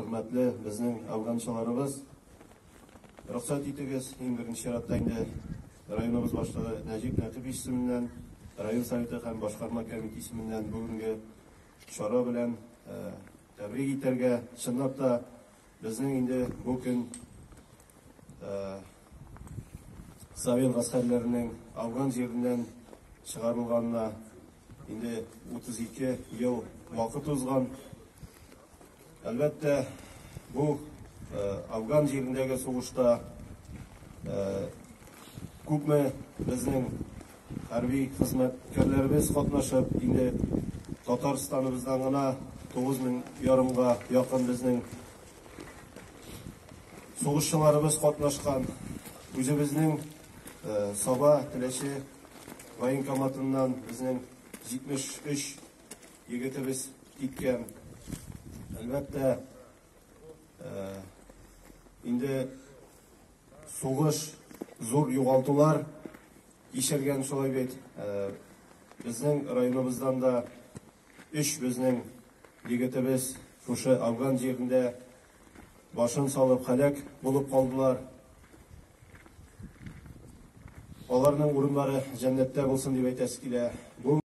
Хөрмәтле безнең афганчыларыбыз, рөхсәт итегез, иң беренче чиратта инде районыбыз башлыгы Нәҗип Нәкыйп исеменнән, район советы һәм башкарма комитеты исеменнән бүгенге чара белән тәбрик итәргә. Чынлап та безнең инде бу көн совет гаскәрләренең Афган җиреннән чыгарылганына инде 32 ел вакыт узган. Әлбәттә, бу Афган җирендәге сугышта күпме безнең хәрби хезмәткәрләребез катнашып, инде Татарстаныбыздан гына 9 мең ярымга якын безнең сугышчыларыбыз катнашкан. Үзебезнең Саба, Теләче военкоматыннан безнең 73 егетебез киткән. Әлбәттә, инде сугыш зур югалтулар кичергән, шулай бит. Безнең районыбыздан да өч безнең егетебез шушы Афган җирендә башын салып һәлак булып калдылар. Аларның урыннары җәннәттә булсын дип әйтәсе килә. Бу